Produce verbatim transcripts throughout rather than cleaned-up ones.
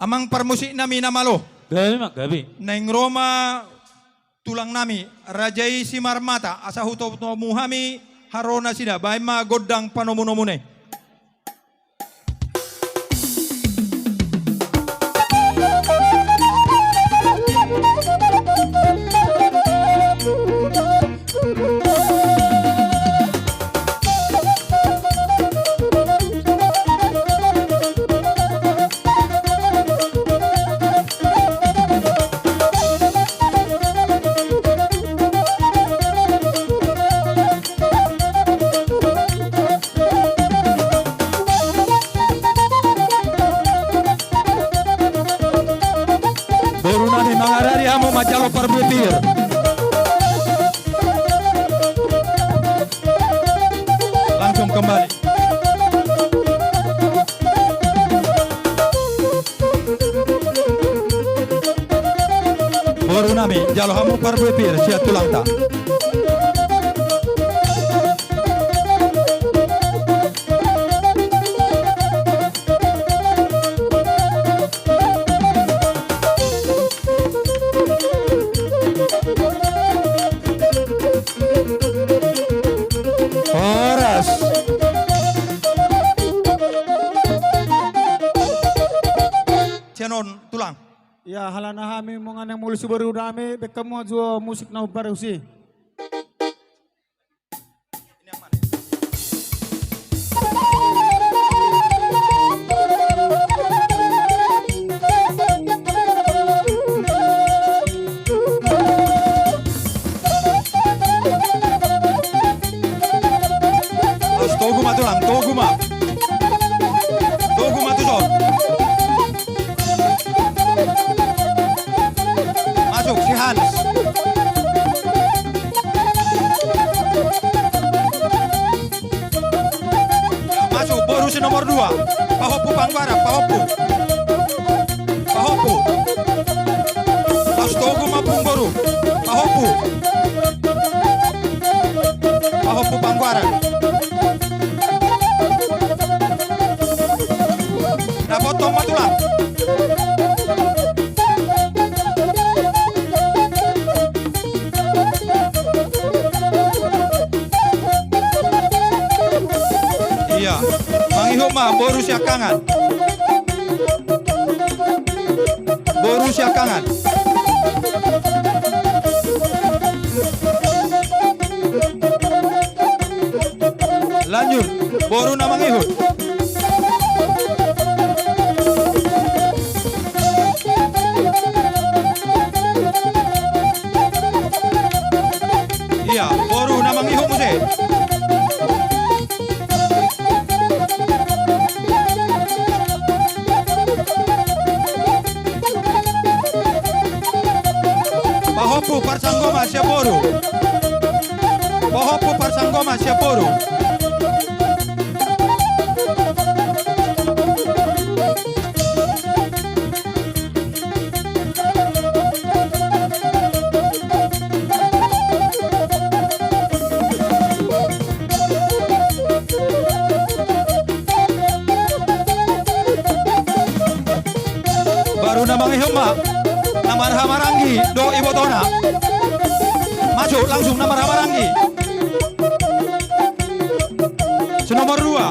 Amang parmusik nami na malo. Gabe ma, gabe. Naeng ro ma tulang nami, raja i Simarmata, asa hutomu hami haroro nasida, baen ma gondang panomunomuna i. Boru nami, mangaradi hamu manjalo parbue pir. Langsung kembali. Boru nami, jalo hamu parbue pir sian tulangta. Horas. Sian on, tulang. Ia, alana hami mangula muse boru nami, baen hamu jo musik na hombar usi. Togu ma tulang, togu ma. Togu ma tuson. Masuk si Hans. Masuk boru si nomor dua. Pahompu Pangguaran, pahompu. Pahompu. Laos togu ma pung boru. Pahompu. Pahompu Pangguaran. Dapothon ma tulang. Ia, mangihut ma boru siangkangan. Boru siangkangan. Lanjut, boru na mangihut. Ia, boru na mangihut muse. Pahompu parsanggoman sian boru. Pahompu parsanggoman sian boru. Boru na mangihut ma, na marhahamaranggi dohot ibotona. Masuk langsung na marhahamaranggi. Si nomor dua.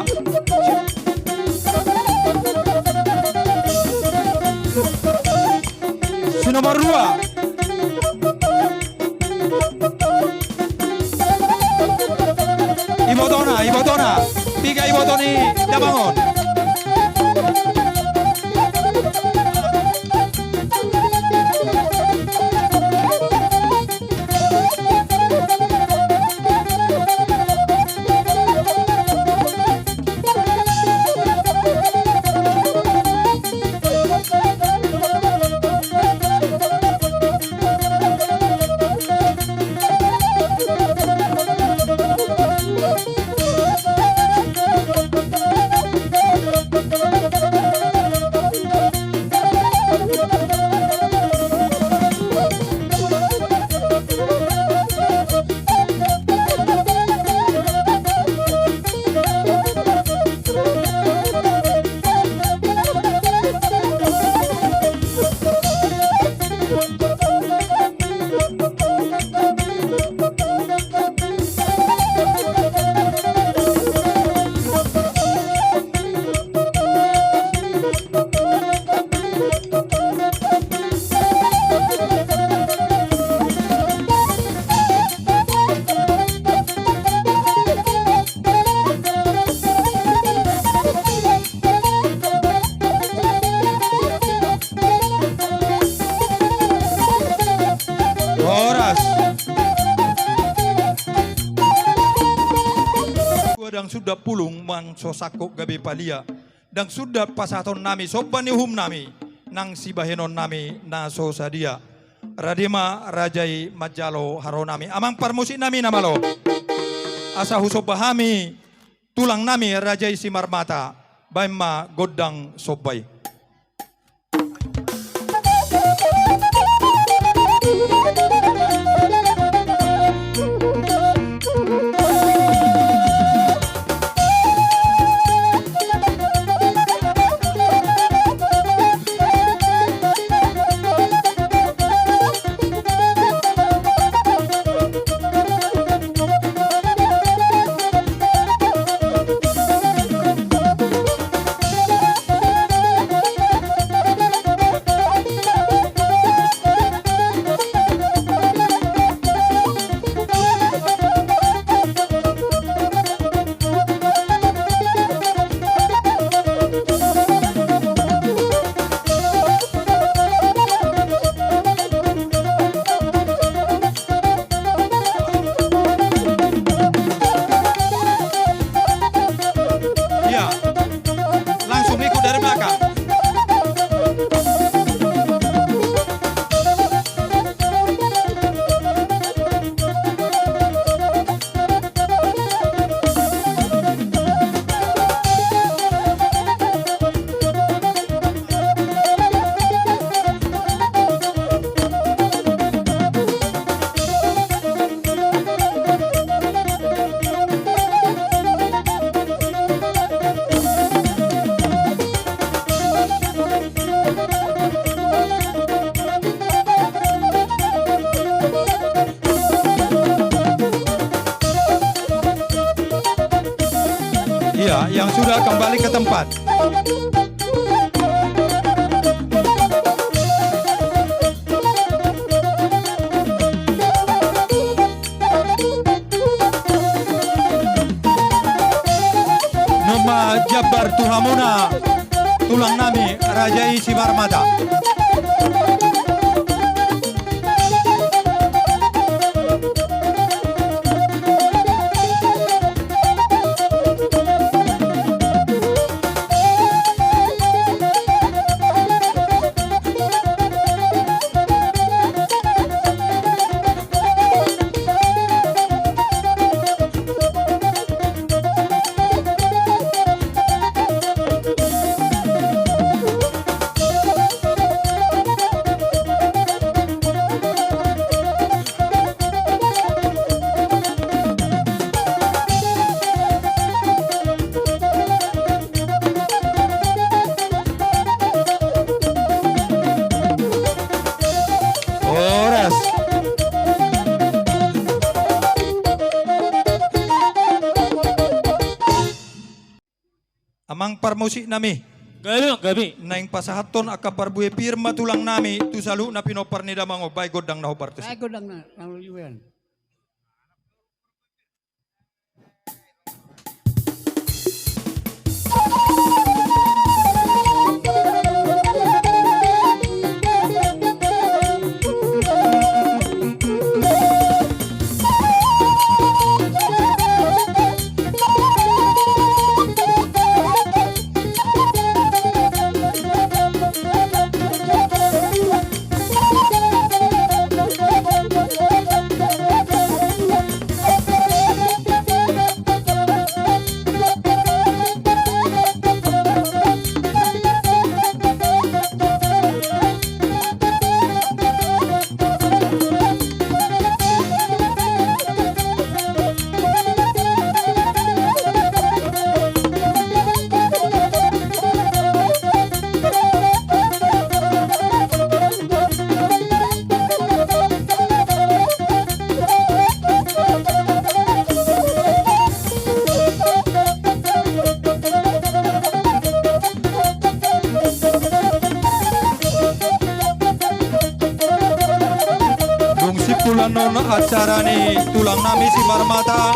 Si nomor dua. Ibotona, ibotona. Piga iboto ni damang on? Suda pulung mang so sangkot gabe palia. Ndang suda pasahatonnami somba ni uhumnami nang sibahenonnami na so sadia. Rade ma raja i manjalo haroromnami. Amang parmusiknami na malo, asa husomba hami tulangnami raja i Simarmata. Baen ma gondang somba i. Iya. Langsung ikut dari belakang. Iya, yang sudah kembali ke tempat. Nunga jambar tu hamuna tulangnami raja i Simarmata. Horas. Amang parmusiknami. Gabe, gabe. Naeng pasahathon angka parbue pir ma tulangnami tu saluhut na pinompar ni damang on, baen gondang na hombar tusi. Baen gondang na, na uliuan. Dung simpul annon acara ni tulangnami Simarmata,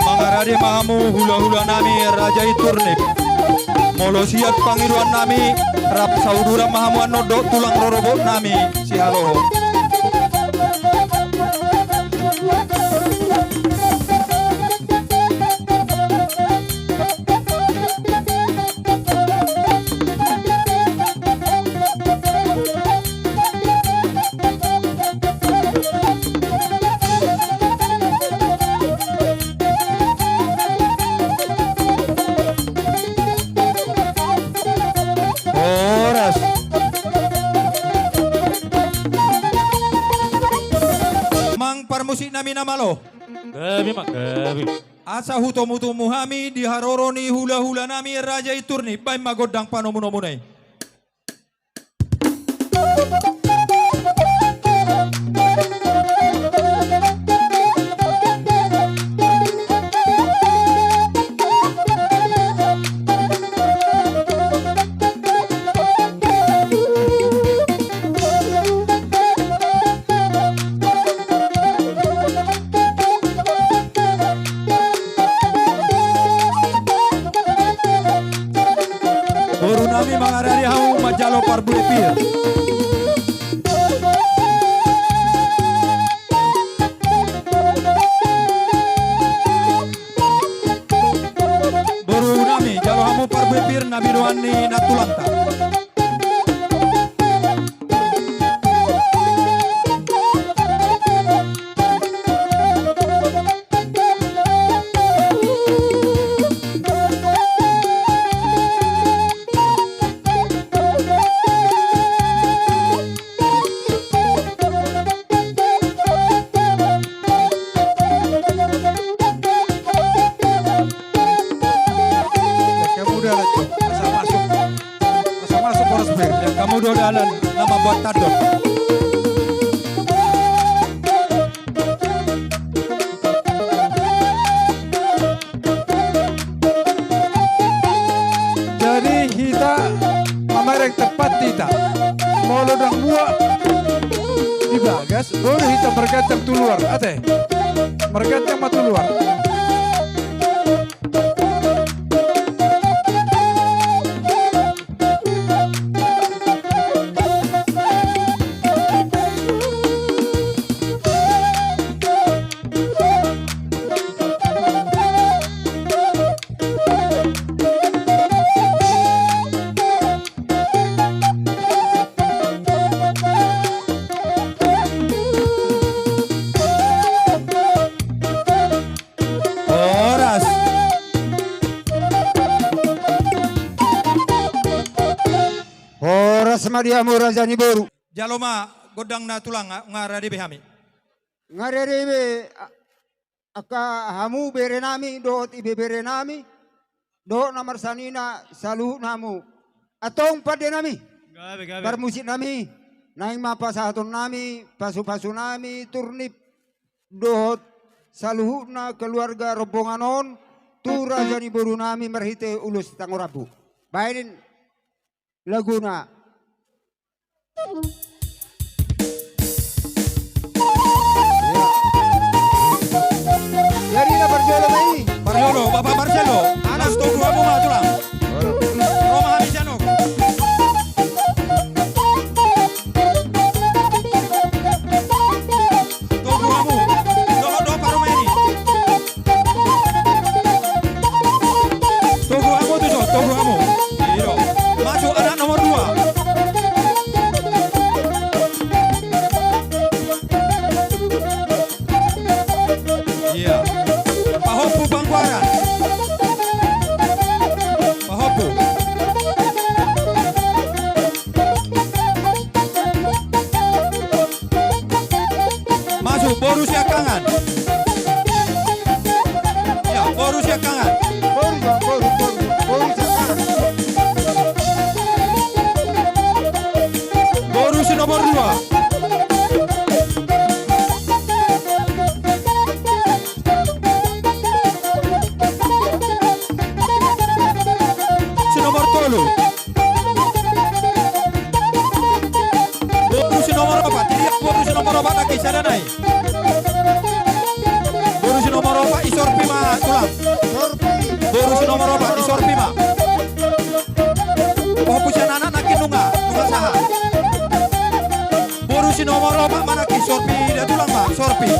mangarade ma hamu hulahulanami raja i Turnip. Molo sian pangidoannami, rap sauduran ma hamu annon dohot tulang rorobotnami Sihaloho. Malo. Gabe ma, gabe. Asa hutomutomu hami di haroro ni hulahula nami Raja i Turnip, baen ma gondang panomunomuna i. Boru nami, mangarade hamu manjalo parbue pir. Boru nami, jalo hamu parbue pir na binoan ni nantulanta. Jangka muda lagi. Asa masuk. Asa masuk boras ber. Jangka muda dalan nama buat tandok. Jadi hita mamereng tempat hita. Molo dang muak di bagas, boleh hita marganjang tu luar. Ate. Marganjang ma tu luar. Horas. Horas ma di hamu raja ni boru. Jalo ma gondang na tulang, nga, nga rade be hami. Nga rade be, a-, angka hamu bere nami, dohot ibebere nami, dohot na marsanina saluhut hamu. Antong pande nami. Gabe, gabe. Parmusik nami, naeng ma pasahaton nami, pasupasu nami, Turnip, dohot saluhutna keluarga rombongan on, tu raja ni boru nami marhite ulos tangan rambu. Baen laguna. Jadi na parjolo ma i. Parjolo, Bapak Marcelo. Anak. Togu hamu ma tulang. Ro ma hami sian on. Togu hamu. Dohot, dohot parumaen i. Togu hamu tu son, togu hamu. Iyo. Masuk anak nomor dua. Iya. Pahompu Bangkuaran. Pahompu. Masuk, boru siangkangan. Ya, boru siangkangan. Boru, boru, boru, boru siangkangan. Boru si nomor dua. Si nomor tolu. Boru si nomor opat. Jadi boru si nomor opat lagi, sada nai. Boru si nomor opat, i sorpi ma tulang. Sorpi. Boru si nomor opat, i sorpi ma. Pahompu sian anak nangkin nunga, nunga sahat. Boru si nomor opat ma nangkin, sorpi da tulang ma, sorpi.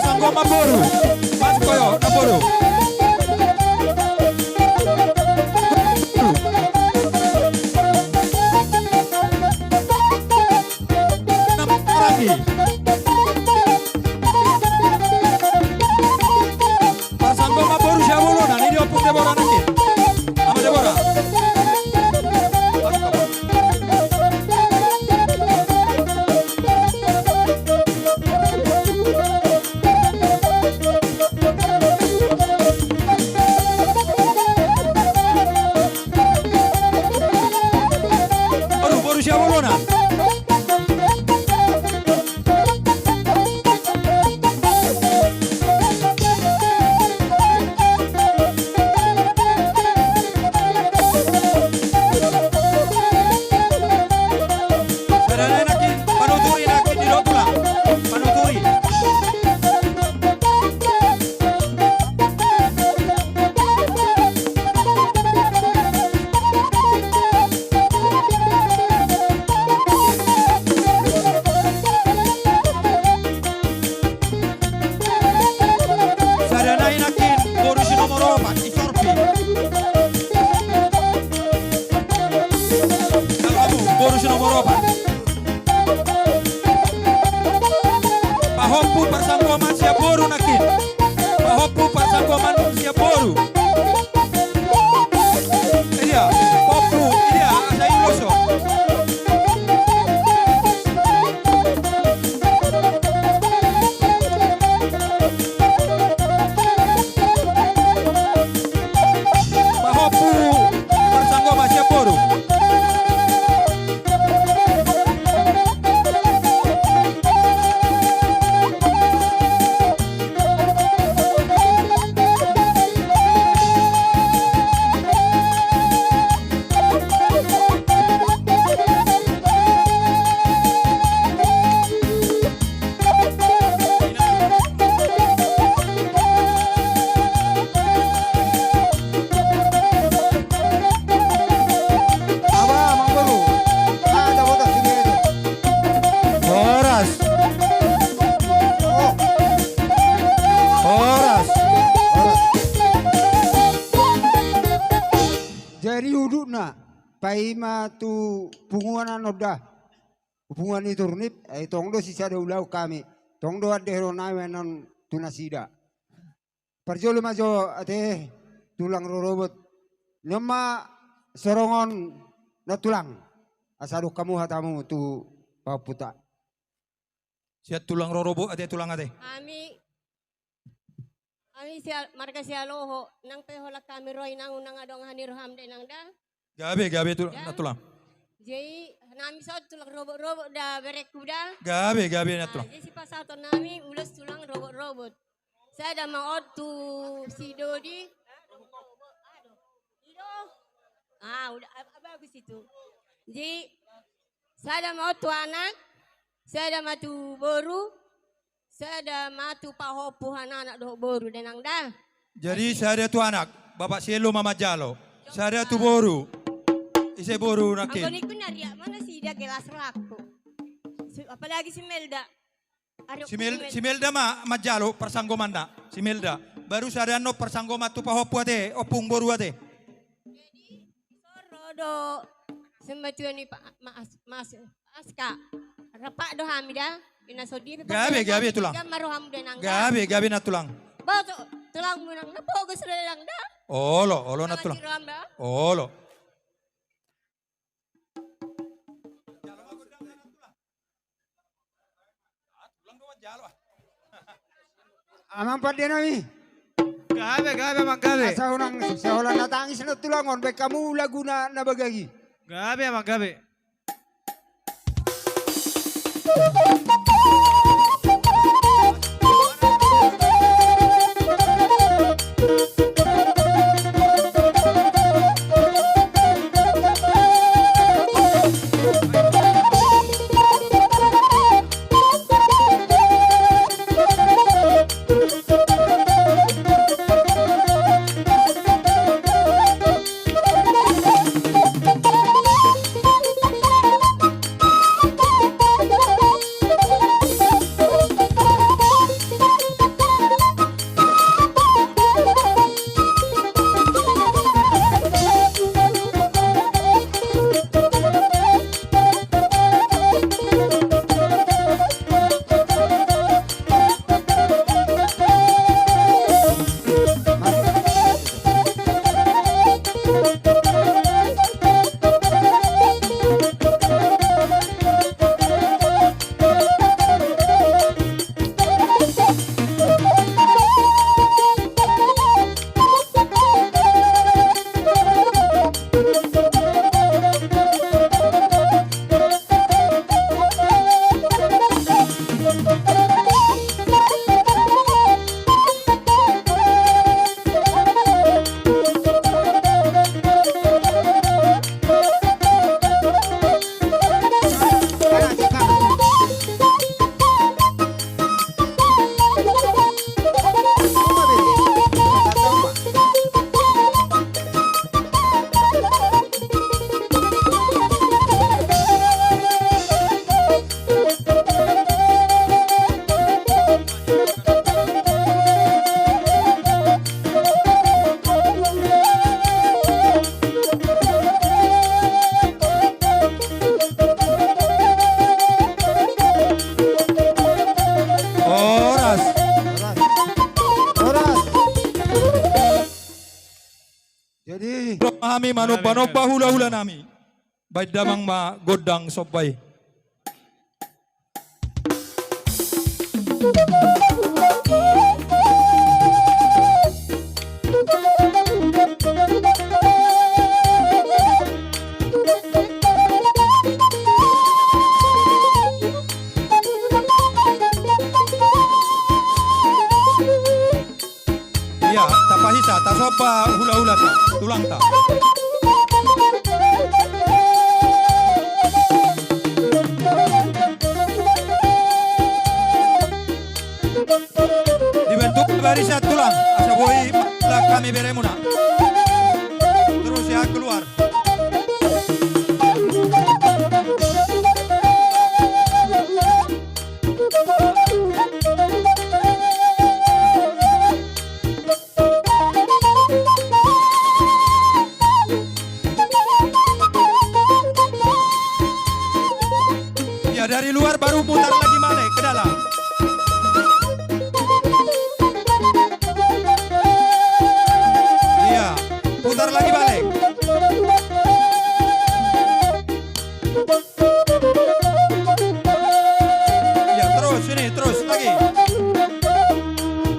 Sanggo ma boru. Mas koyo na boru. Parangi. Parsanggo ma boru sian bolon, na di Ompung Debora. Ai ma tu punguan annon da. Punguan ni Turnip, ai tong do sisada ulaon hami. Tong do andeheron nami annon tu nasida. Parjolo ma jo ate tulang rorobot. Nion ma sorongon nantulang. Asa dok hamu hatamu tu pahomputa. Sian tulang rorobot ate tulang ate. Hami, hami sia-, marga Sihaloho, nang pe holan hami ro inang, unang adong hami roham da inang da. Gabe, gabe tu, ya. Nantulang. Jadi, nami saut tulang robot-robot da berengku da. Gabe, gabe nantulang. Ah, jadi sipasahaton nami ulos tulang robot-robot. Sada ma on tu si Dodi. Ah, udah, ah, bagus itu. Jadi, sada ma on tu anak, sada ma tu boru, sada ma tu pahompu, anak dohot boru da inang da. Jadi, sada tu anak, Bapak Sielo ma manjalo. Sada tu boru. Ise boru nangkin? Anggo ningku na riak ma nasida, gelas rangku. Si-, apalagi si Melda. Ari si Mel-, si Melda ma manjalo parsanggomanna. Si Melda. Baru sada annon parsanggoman tu pahompu ate, ompung boru ate. Jadi, soro do sembatuan ni pa-, mas, mas, aska. Rap do hami da. Ina sodi pe. Gabe, gabe tulang. Gabe, gabe nantulang. Ba tu, tulangmu nang na pogos do inang da. Olo, olo nantulang. Olo. Amang pande nami. Gabe, gabe, amang gabe. Asa unang siholan na tangis nantulang on, baen hamu laguna na bagagi. Gabe, amang gabe. Horas. Horas. Jadi, ro ma hami manomba-nomba hula-hula nami. Baen damang ma gondang somba i. Ia, tapahisa, tasomba hula-hulanta, tulangta. Dibentuk barisan tulang, asa boi mangula hami beremuna. Terus ia keluar.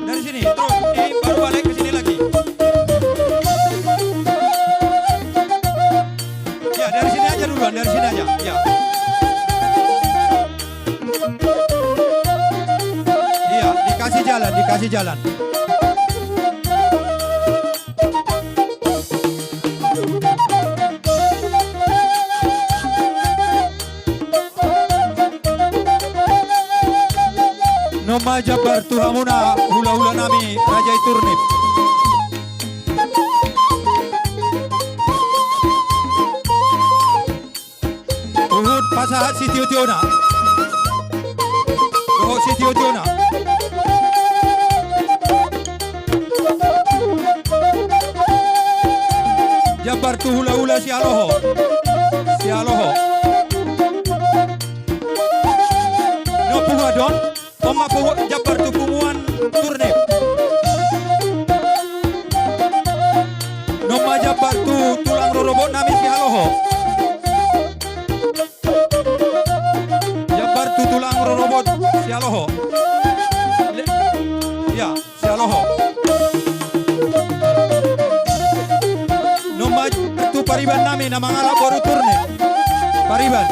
Dari sini, terus ini baru balik ke sini lagi. Ya, dari sini aja duluan, dari sini aja. Ya. Iya, dikasih jalan, dikasih jalan. Nunga jambar tu hamuna hulahula nami Raja i Turnip. Huhut pasahat sitio-tiona. Dohot sitio-tiona. Jambar tu hulahula Sihaloho. Sihaloho. Nunga pungu adong. Nunga pungu, jambar tu punguan Turnip. Nunga jambar tu tulang rorobot nami Sihaloho. Jambar tu tulang rorobot Sihaloho. Le-, ya. Sihaloho. Nunga tu pariban nami na mangalap boru Turnip. Pariban.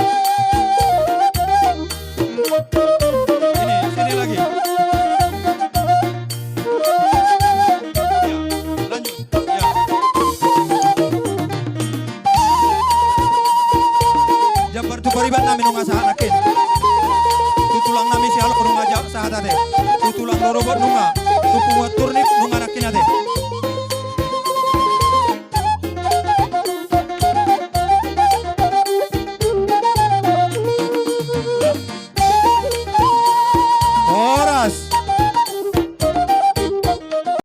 Sini, sini lagi. Ya, lanjut. Ya. Jambar tu pariban nami nunga sahat nangkin. Tu tulang nami Sihaloho nunga ja-, sahat ate. Tu tulang rorobot nunga. Tu punguan Turnip nunga nangkin ate.